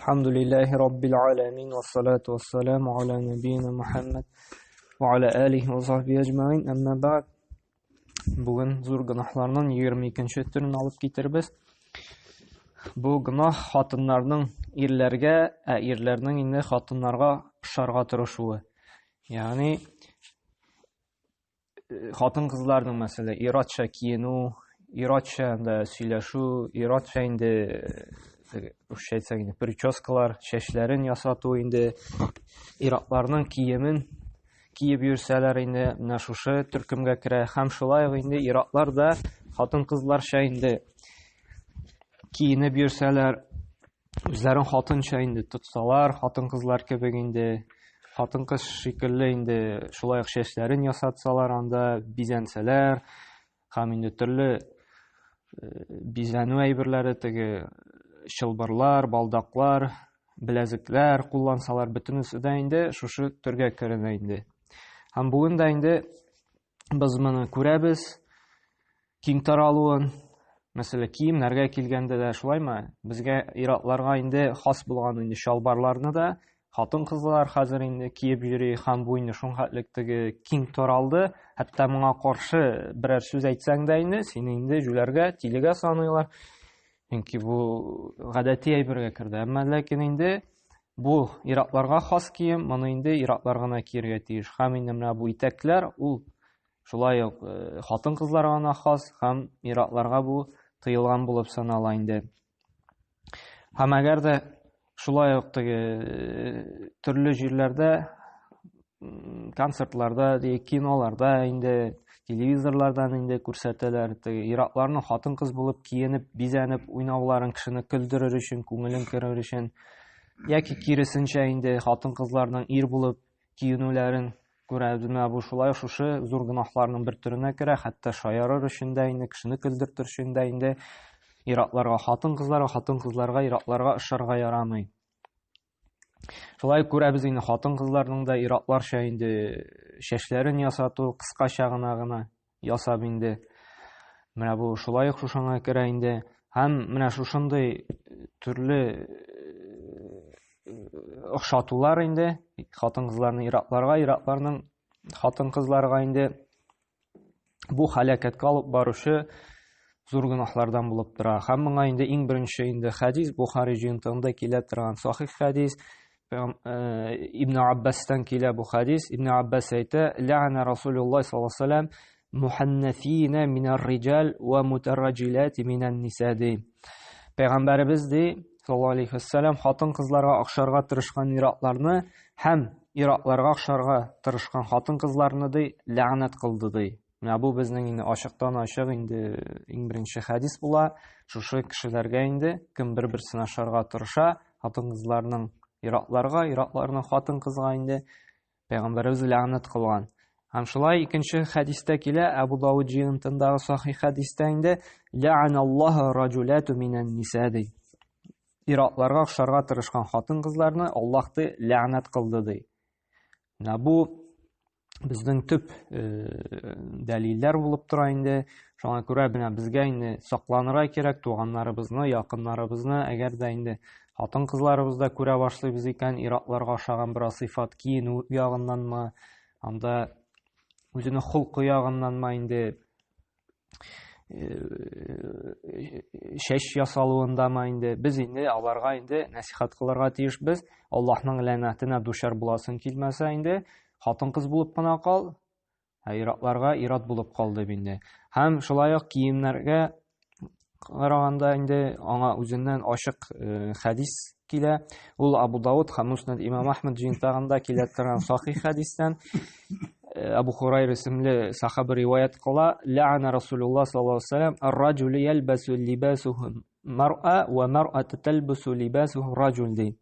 الحمد لله رب العالمين والصلاة والسلام على نبينا محمد وعلى آله وصحبه أجمعين أما بعد. Бүген зур гөнаһларның 22 төрен алып китербез. Бу гөнаһ хатыннарның ирләргә, ә ирләрнең инде хатыннарга ошарга тырышуы. Ягъни хатын-кызларның мәсәлән иратча киенү, иратча анда сөйләшү, иратча инде русча әйтсәк инде прическалар, чәчләрен ясату инде иратларның киемен киеп йөрсәләр инде менә шушы төркемгә керә. Һәм шулай ук инде иратлар да хатын-кызларча инде киенеп йөрсәләр, үзләрен хатынча инде тотсалар, хатын-кызлар кебек инде хатын-кыз шикелле инде шулай ук чәчләрен ясатсалар, анда бизәнсәләр һәм инде төрле бизәнү әйберләре, теге чылбырлар, балдаклар, беләзекләр куллансалар, бөтенесе дә инде шушы төргә керенә инде. Һәм бүген дә инде без моны күрәбез, киң таралуын. Мәсәлән, киемнәргә килгәндә дә шулаймы? Безгә иратларга инде хас булган инде чалбарларны да хатын-кызлар хәзер инде киеп йөри, һәм бу инде шуңхәтлек теге киң таралды. Хәтта моңа каршы берәр сүз әйтсәң дә инде сине инде җүләргә, тилегә саныйлар. Чөнки бу гадәти әйбергә керде. Әмма ләкин инде бу иратларга хас кием, моны инде иратлар гына киергә тиеш. Һәм инде менә бу итәкләр ул шулай ук хатын-кызларга гына хас һәм иратларга бу тыелган булып санала инде. Һәм әгәр дә шулай ук теге төрле җирләрдә концертларда, киноларда инде телевизорлардан инде күрсәтәләр. Теге иратларның хатын-кыз булып киенеп, бизәнеп уйнауларын кешене көлдерер өчен, күңелен керер өчен яки киресенчә инде хатын-кызларның ир булып киенүләрен күрәбез. Менә бу шулай шушы зур гөнаһларның бер төренә керә, хәтта шаярыр өчен дә инде, кешене көлдертер өчен дә инде иратларга, хатын-кызларга, хатын-кызларга иратларга ошарга ярамый. Шулай күрәбез инде хатын-кызларның да иратларча инде чәчләрен ясату, кыскача гына гына ясап инде. Менә бу шулай ук шушыңа керә инде. Һәм менә шушындый төрле охшатулар инде хатын-кызларны иратларга, иратларның хатын-кызларга инде бу һәлакәткә алып баручы зур гөнаһлардан булып тора. Һәм моңа инде иң беренче инде хәдис Бухари җыентыгында килә торган сахих хәдис. Ибн Аббастан килә бу хәдис. Ибн Аббас әйтә: "Лә'ана Расулуллаһ саллаллаһу алейһи ва саллям муханнафина минар риҗал ва мутарраҗилати минан ниса" ди. Пәйгамбәребез ди, саллаллаһу алейһи ва саллям, хатын-кызларга охшарга тырышкан ир-атларны һәм ир-атларга охшарга тырышкан хатын-кызларны ди, ләгънәт кылды ди. Менә бу безнең инде ачыктан-ачык инде иң беренче хәдис була. Шушы кешеләргә инде кем бер-берсен ашарга тырыша, хатын-кызларның ир-атларга, ир-атларның хатын-кызга инде пәйгамбәребез ләгънәт кылган. Һәм шулай икенче хәдистә килә, Әбу Дауд җыентындагы сахих хәдистә инде лә'аналлаһу раҗулату минән ниса ди. Ир-атларга охшарга тырышкан хатын-кызларны Аллаһ ди ләгънәт кылды ди. Менә бу безнең төп дәлилләр булып тора инде. Шуңа күрә менә безгә инде сакланырга кирәк туганнарыбызны, якыннарыбызны, әгәр дә инде хатын-кызларыбызда күрә башлыйбыз икән, ир-атларга ошаган бераз сыйфат киенү ягыннанмы, анда үзенең холкы ягыннанмы инде чәч ясалуындамы инде без инде аларга инде нәсихәт кылырга тиешбез. Аллаһның ләнәтенә дучар буласың килмәсә инде хатын-кыз булып кына кал, ә ир-атларга ир-ат булып кал дип инде. Һәм шулай ук киемнәргә караганда инде аңа үзеннән ачык хәдис килә. Ул Абу Дауд һәм Муснад Имам Ахмад җыентыгында килә торган сахих хәдистән. Абу Хурайра исемле сахаба риваять кыла: "Лә'ана Расулуллаһ саллаллаһу алейһи ва саллям ар-раҗулу ялбасу либасуху мар'a ва мар'ату талбасу либасуху раҗул" ди.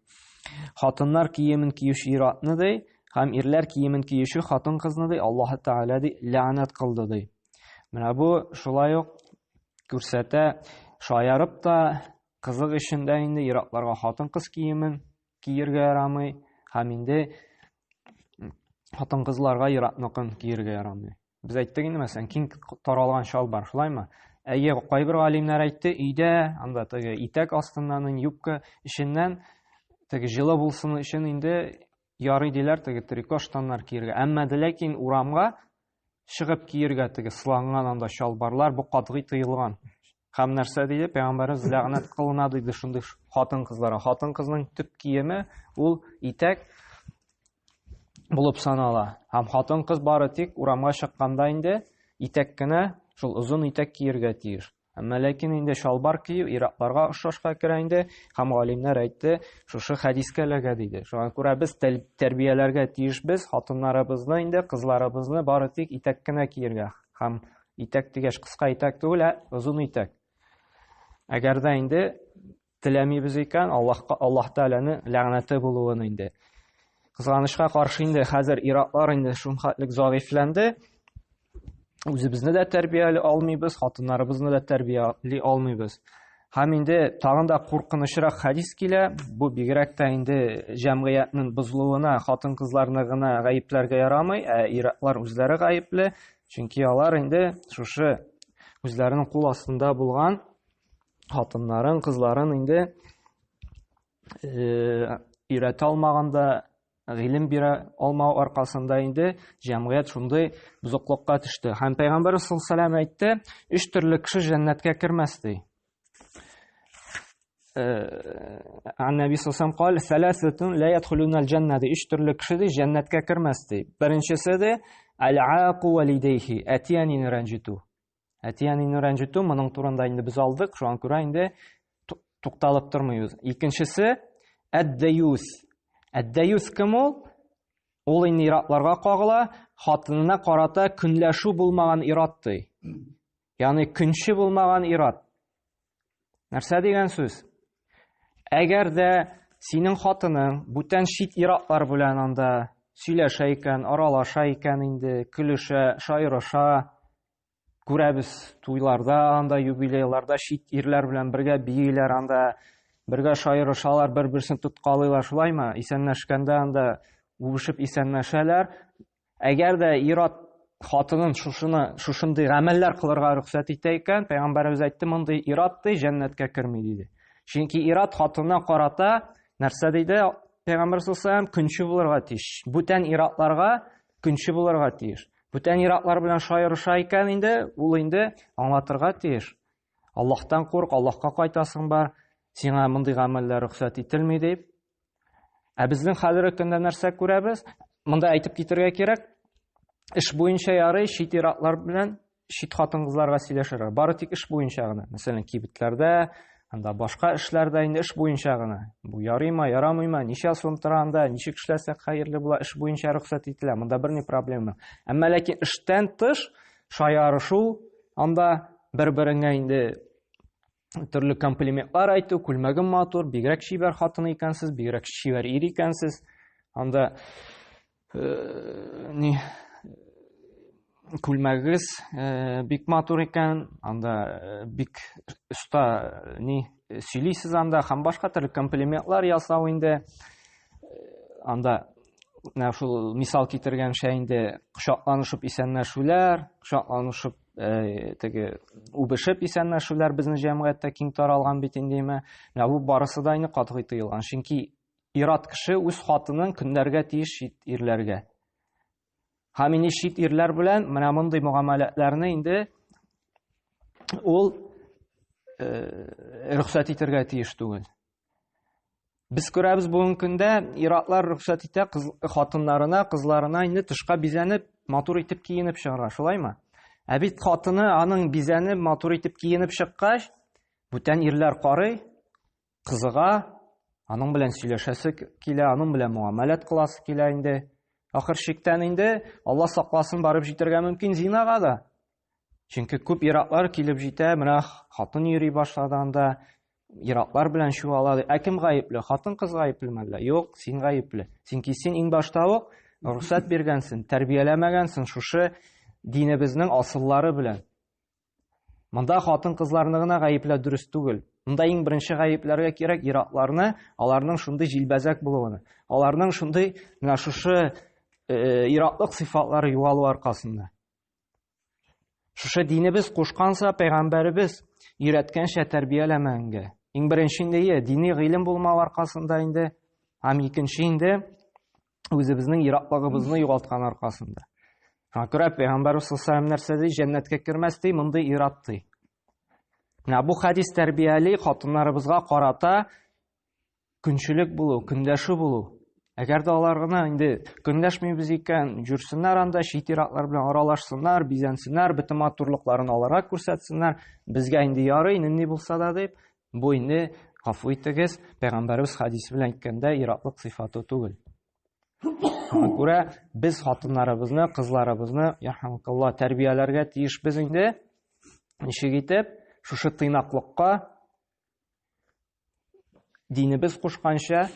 Хатыннар киемен киюче ир-атны ди, һәм ирләр киемен киюче хатын-кызны ди, Аллаһ Тәгалә ди ләгънәт кылды ди. Менә бу шулай ук күрсәтә, шаярып та, кызык өчен дә инде ир-атларга хатын-кыз киемен киергә ярамый, һәм инде хатын-кызларга ир-атныкын киергә ярамый. Без әйттек инде, мәсәлән, киң таралган чалбар, шулаймы? Әйе, кайбер галимнәр әйтте, өйдә, анда теге итәк астыннан, юбка эченнән Теге җылы булсын өчен инде ярый диләр теге трико штаннар киергә. Әмма дә ләкин урамга чыгып киергә теге сыланган анда чалбарлар бу катгый тыелган. Һәм нәрсә диде? Пәйгамбәребез ләгънәт кылына диде шундый хатын-кызларга. Хатын-кызның төп киеме ул итәк булып санала. Һәм хатын-кыз бары тик урамга чыкканда инде итәк кенә, шул озын итәк киергә тиеш. Әмма ләкин инде чалбар кию иракларга охшашка керә инде, һәм галимнәр әйтте, шушы хәдискә эләгә диде. Шуңа күрә без тәрбияләргә тиешбез хатыннарыбызны инде, кызларыбызны бары тик итәк кенә киергә. Һәм итәк дигәч кыска итәк түгел, ә озын итәк. Әгәр дә инде теләмибез икән, Аллаһка Аллаһ Тәгаләнең ләгънәте булуын инде. Кызганычка каршы инде хәзер ираклар инде шунхәтлек зәгыйфьләнде. Үзебезне дә тәрбияли алмыйбыз, хатыннарыбызны да тәрбияли алмыйбыз. Һәм инде тагын да куркынычрак хәдис килә. Бу бигрәк тә инде җәмгыятьнең бозылуына хатын-кызларны гына гаепләргә ярамый, ә ираклар үзләре гаепле, чөнки алар инде шушы үзләренең кул астында булган хатыннарын, кызларын инде өйрәтә алмаганда гыйлем бирә алмау аркасында инде җәмгыять шундый бозыклыкка төште. Һәм Пәйгамбәр саллаллаху алейһи әйтте, өч төрле кеше җәннәткә кермәс ди. Ан Нәби саллаллаху кал, "Саласатун ла ядхулуна аль-җанна" ди. Өч төрле кеше ди җәннәткә кермәс ди. Беренчесе ди, аль-аку валидейхи, әти-әнине рәнҗетү. Әти-әнине рәнҗетү, моның турында инде без алдык, шуңа күрә инде тукталып тормыйбыз. Икенчесе әд-дәюс. Әд-дәюс кем ул? Ул инде иратларга кагыла, хатынына карата көнләшү булмаган ират ди. Ягъни көнче булмаган ират. Нәрсә дигән сүз? Әгәр дә синең хатының бүтән чит иратлар белән анда сөйләшә икән, аралаша икән инде, көлешә, шаярыша, күрәбез туйларда, анда юбилейларда чит ирләр белән бергә бииләр, анда бергә шаярышалар, бер-берсен тоткалыйлар, шулаймы? Исәнләшкәндә анда үбешеп исәнләшәләр. Әгәр дә ир-ат хатынын шушыны шушындый гамәлләр кылырга рөхсәт итә икән, пәйгамбәребез әйтте, мондый ир-ат ди җәннәткә керми диде. Чөнки ир-ат хатынына карата нәрсә диде? Пәйгамбәр саллаллаху алейһи вәсәлләм көнче булырга тиеш. Бүтән ир-атларга көнче булырга тиеш. Бүтән ир-атлар белән шаярыша икән инде, ул инде аңлатырга тиеш. Аллаһтан курк, Аллаһка кайтасың бар, сиңа мондый гамәлләр рөхсәт ителми дип. Ә безнең хәзерге көндә нәрсә күрәбез? Монда әйтеп китергә кирәк, эш буенча ярый чит ир-атлар белән чит хатын-кызларга сөйләшергә. Бары тик эш буенча гына. Мәсәлән, кибетләрдә, анда башка эшләрдә инде эш буенча гына. Бу ярыймы, ярамыймы, ничә сум тора анда, ничек эшләсәк хәерле була, эш буенча рөхсәт ителә. Монда берни проблема. Әмма ләкин эштән тыш шаярышу, анда бер-береңә инде төрле комплиментлар әйтү, күлмәгем матур, бигрәк чибәр хатын икәнсез, бигрәк чибәр ир икәнсез. Анда ни күлмәгегез бик матур икән, анда бик оста ни сөйлисез анда һәм башка төрле комплиментлар ясау инде анда менә шул мисал китергәнчә инде кочакланышып исәнләшүләр, кочакланышып теге үбешеп исәнләшүләр безнең җәмгыятьтә киң таралган бит инде име. Менә бу барысы да инде катгый тыелган. Чөнки ир-ат кеше үз хатынын көнләргә тиеш чит ирләргә. Һәм инде чит ирләр белән менә мондый мөгамәләтләрне инде ул рөхсәт итәргә тиеш түгел. Без күрәбез бүгенге көндә ир-атлар рөхсәт итә кыз, хатыннарына, кызларына инде тышка бизәнеп, матур итеп киенеп чыгарга, шулаймы? Ә бит хатыны аның бизәнеп, матур итеп киенеп чыккач, бүтән ирләр карый, кызыга, аның белән сөйләшәсе килә, аның белән муамәләт кыласы килә инде. Ахыр чиктән инде Алла сакласын барып җитәргә мөмкин зинага да. Чөнки күп ир-атлар килеп җитә, менә хатын йөри башлады анда, ир-атлар белән чуала. Ә кем гаепле? Хатын-кыз гаеплеме әллә? Юк, син гаепле. Чөнки син иң башта ук рөхсәт биргәнсең, тәрбияләмәгәнсең шушы динебезнең асыллары белән. Монда хатын-кызларны гына гаепләү дөрес түгел. Монда иң беренче гаепләргә кирәк ир-атларны, аларның шундый җилбәзәк булуын, аларның шундый менә шушы ир-атлык сыйфатлары югалу аркасында. Шушы динебез кушканса, пәйгамбәребез өйрәткәнчә тәрбияләмәгәнгә. Иң беренче инде дини гыйлем булмау аркасында инде. Һәм икенче инде үзебезнең ираклыгыбызны югалткан аркасында. Шуңа күрә Пәйгамбәрбез саллаллаху нәрсә ди? Җәннәткә кермәс ди, мондый ират ди. Менә бу хәдис тәрбияли хатыннарыбызга карата көнчелек булу, көндәшү булу. Әгәр дә алар гына инде көндәшмибез икән, жүрсеннәр анда, чит иратлар белән аралашсыннар, бизәнсеннәр, бөтен матурлыкларын аларга күрсәтсеннәр, безгә инде ярый, нинди булса да дип, бу инде, гафу итегез, пәйгамбәребез хәдисе белән әйткәндә иратлык сыйфаты түгел. Шуңа күрә без хатыннарыбызны, кызларыбызны, ярхамукалла, тәрбияләргә тиешбез инде. Ничек итеп шушы тыйнаклыкка динебез кушканча,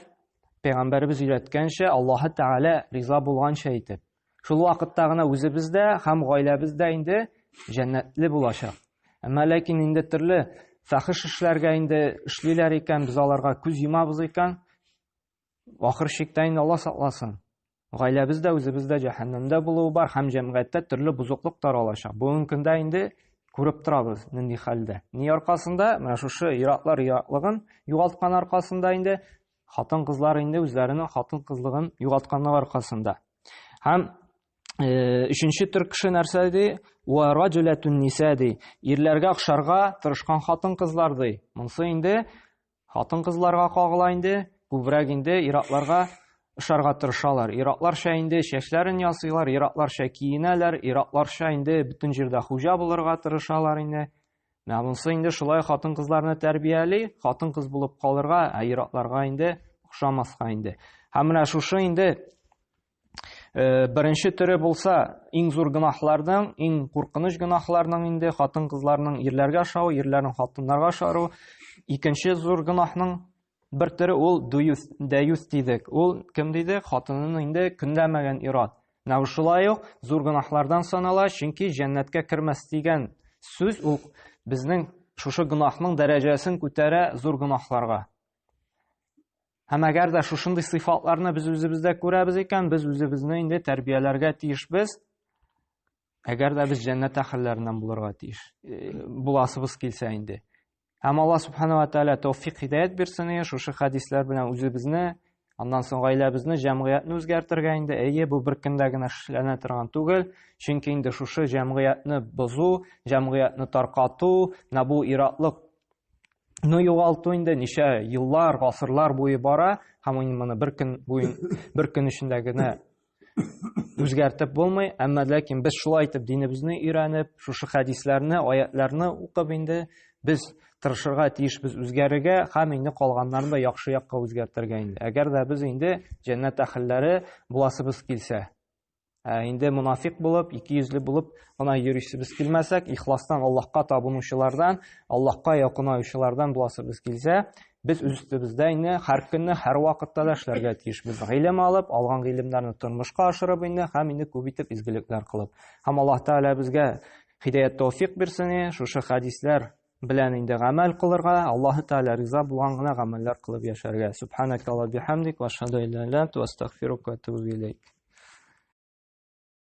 пәйгамбәребез өйрәткәнчә, Аллаһы Тәгалә риза булганча итеп. Шул вакытта гына үзебез дә һәм гаиләбез дә инде җәннәтле булачак. Әмма ләкин инде төрле фәхиш эшләргә инде эшлиләр икән, без аларга күз йомабыз икән, ахыр чиктә инде Алла сакласын. Гаиләбез дә, үзебез дә җәһәннәмдә булуы бар һәм җәмгыятьтә төрле бозыклык таралачак. Бүгенге көндә инде күреп торабыз нинди хәлдә. Ни аркасында? Менә шушы ир-атлар ир-атлыгын югалткан аркасында инде хатын-кызлар инде үзләренең хатын-кызлыгын югалтканлыгы аркасында. Һәм өченче төр кеше нәрсә ди? Ва раҗулатун ниса ди. Ирләргә охшарга тырышкан хатын-кызлар ди. Монсы инде Хатын-кызларга кагыла инде, күбрәк инде ир-атларга ошарга тырышалар. Ир-атларча инде чәчләрен ясыйлар, ир-атларча киенәләр, ир-атларча инде бөтен җирдә хуҗа булырга тырышалар инде. Менә монысы инде шулай хатын-кызларны тәрбияли, хатын-кыз булып калырга, ә ир-атларга инде охшамаска инде. Һәм менә шушы инде беренче төре булса, иң зур гөнаһларның, иң куркыныч гөнаһларның инде хатын-кызларның ирләргә ошавы, ирләрнең хатыннарга ошаруы. Икенче зур гөнаһның бер төре ул дуюс, дәюс дидек. Ул кем диде? Хатынын инде көндәмәгән ир-ат. Менә шулай ук зур гөнаһлардан санала, чөнки җәннәткә кермәс дигән сүз ул безнең шушы гөнаһның дәрәҗәсен күтәрә зур гөнаһларга. Һәм әгәр дә шушындый сыйфатларны без үзебездә күрәбез икән, без үзебезне инде тәрбияләргә тиешбез. Әгәр дә без җәннәт әһелләреннән булырга тиеш, э, буласыбыз килсә инде. Һәм Алла субхана ва тааля тәүфик һидаят бирсен, шушы хәдисләр белән үзебезне, аннан соң гаиләбезне, җәмгыятьне үзгәртергә инде. Әйе, бу бер көндә генә эшләнә торган түгел, чөнки инде шушы җәмгыятьне бозу, җәмгыятьне таркату, менә бу иратлык Ну, югалту инде ничә еллар, гасырлар буе бара, һәм инде моны бер көн буен, бер көн эчендә генә үзгәртеп булмый, әмма ләкин без шулай итеп динебезне өйрәнеп, шушы хәдисләрне, аятларны укып инде без тырышырга тиешбез үзгәрергә һәм инде калганнарын да яхшы якка үзгәртергә инде. Әгәр дә без инде җәннәт әһелләре буласыбыз килсә. Ә инде монафик булып, икейөзле булып гына йөрисебез килмәсәк, ихластан Аллаһка табынучылардан, Аллаһка якынаючылардан буласыбыз килсә, без үз өстебездә инде һәр көнне, һәр вакытта да эшләргә тиешбез. Гыйлем алып, алган гыйлемнәрне тормышка ашырып инде һәм инде күп итеп изгелекләр кылып. Һәм Аллаһ Тәгалә безгә һидаят тәүфик бирсен, шушы хәдисләр белән инде гамәл кылырга, Аллаһы Тәгалә риза булган гына гамәлләр кылып яшәргә. Субханакалла бихамдик ва ашһаду ан ла илаһа илля анта ва астагфирука ва атубу илейк.